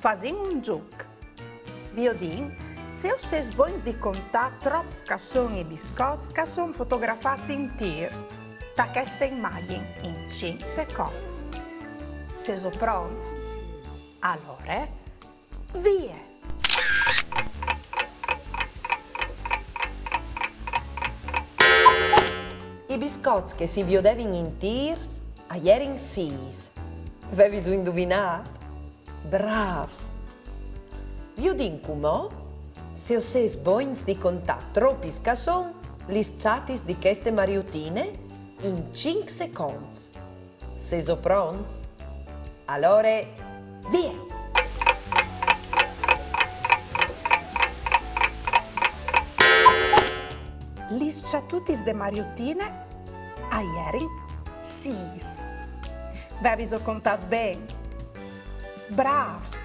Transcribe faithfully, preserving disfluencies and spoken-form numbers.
Fasìn un zûc. Viodìn se o sês bogns di contâ trops che a son i biscots che a son fotografâts intîrs ta cheste imagjin in cinc seconts. Sêso pronts? Alore, vie! I biscots che si viodevin intîrs a jerin sîs. Veviso induvinât? Brâfs! Viodìn cumò se o sês bogns di contâ tropis che a son lis çatis di cheste mariutine in cinc seconts. Sêso pronts? Alore, vie! Lis çatutis de mariutine a jerin sîs. Veviso contât ben? Brâfs!